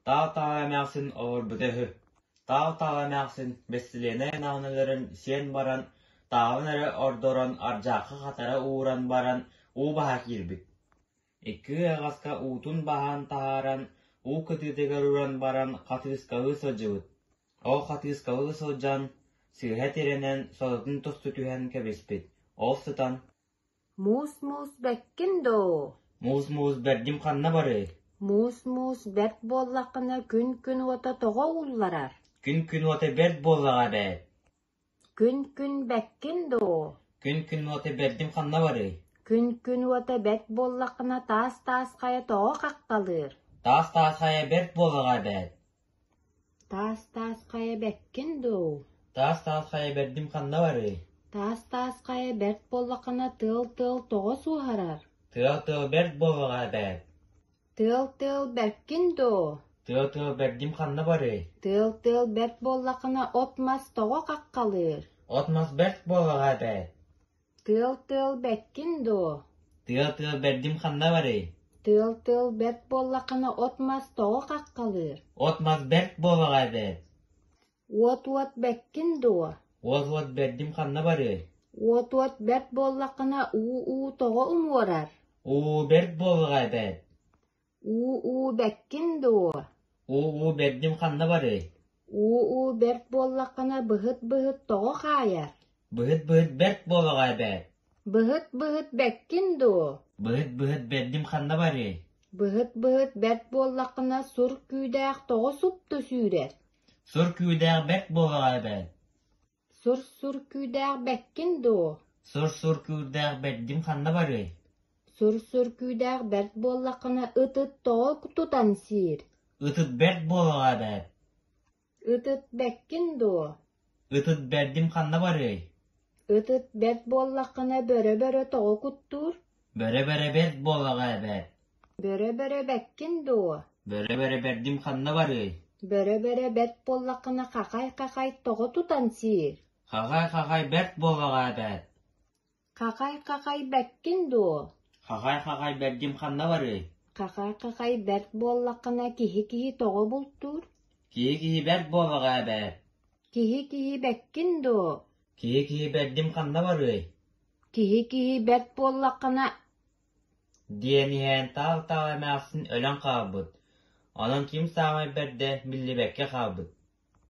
Таал-таал эмээхсин олорбута үһү. Таал-таал эмээхсин бэстилиэнэй ынаҕын өлөрөн сиэн баран, таалын эрэ ордорон ардьаахха хатара ууран баран уу баһа киирбит. Икки ыаҕаска уутун баһан таһааран, уу кытыытыгар уран баран хатыыскалыы сылдьыбыт. Ол хатыыскалыы сылдьан, сыыһа тирэнэн сототун тосту түһэн кэбиспит. Ол сытан Муус-муус бэккин доо? Муус-муус бэрдим ханна барыай? Муус-муус бэрт буоллаххына күн-күн уота тоҕо уулларар? Күн-күн уота бэрт буоллаҕа эбээт. Күн-күн бэккин доо? Күн-күн уота бэрдим ханна барыай? Күн-күн уота бэрт буоллаххына таас-таас хайа тоҕо хаххалыыр? Таас-таас хайа бэрт буоллаҕа эбээт. Таас-таас хайа бэккин дуу? Таас-таас хайа бэрдим ханна барыай? Таас-таас хайа бэрт буоллаххына тыал-тыал тоҕо суоһарар? Тыал-тыал бэрт буоллаҕа эбээт. Тыал-тыал бэркин дуу? Тыал-тыал бэрдим ханна барыай? Тыал-тыал бэрт буоллаххына от-мас тоҕо хаххалыыр? От-мас бэрт буоллаҕа эбээт. Тыал-тыал бэккин дуо? Тыал-тыал бэрдим ханна барый? Тыал-тыал бэрт буоллаххына от-мас тоҕо хаххалыыр? От-мас бэрт буоллаҕа эбээт. Уот-уот бэккин дуо? Уот-уот бэрдим ханна барыай? Уот-уот бэрт буоллаххына уу-уу тоҕо умуорар? Уу бэрт буоллаҕа эбээт. Уу-уу бэккин дуо? Уу-уу бэрдим ханна барыай? Уу-уу бэрт буоллаххына быһыт-быһыт тоҕо хаайар? Быһыт-быһыт бэрт буоллаҕа эбээт. Быһыт-быһыт бэккин дуо? Быһыт-быһыт бэрдим ханна барыай? Быһыт-быһыт бэрт буоллаххына сур күүдээх тоҕо супту сүүрэр? Сур күүдээх бэрт буоллаҕа эбээт. Сур-сур күүдээх бэккин дуо? Сур-сур күүрдээх бэрдим ханна барыай? Сур-сур күүдээх бэрт буоллаххына ыт-ыт тоҕо тутан сиир? Ыт-ыт бэрт буоллаҕа эбээт. Ыт-ыт бэккин дуо? Ыт-ыт бэрдим ханна барыай? Ыт-ыт бэрт буоллаххына бөрө-бөрө тоҕо куттуур? Бөрө-бөрө бэрт буоллаҕа эбээт. Бөрө-бөрө бэккин дуо? Бөрө-бөрө бэрдим ханна барыай? Бөрө-бөрө бэрт буоллаххына хахай-хахай тоҕо тутан сиир? Хахай-хахай бэрт буоллаҕа эбээт. Хахай-хахай бэккин дуо? Хахай-хахай бэрдим ханна барыай? Хахай-хахай бэрт буоллаххына киһи-киһи тоҕо бултуур? Киһи-киһи бэрт буоллаҕа эбээт. Киһи-киһи бэккин дуо? Киһи-киһи бэрдим ханна барыай? Киһи-киһи бэрт буоллаххына диэн иһэн таал-таал эмээхсин өлөн хаалбыт, онон ким саамай бэрдэ биллибэккэ хаалбыт.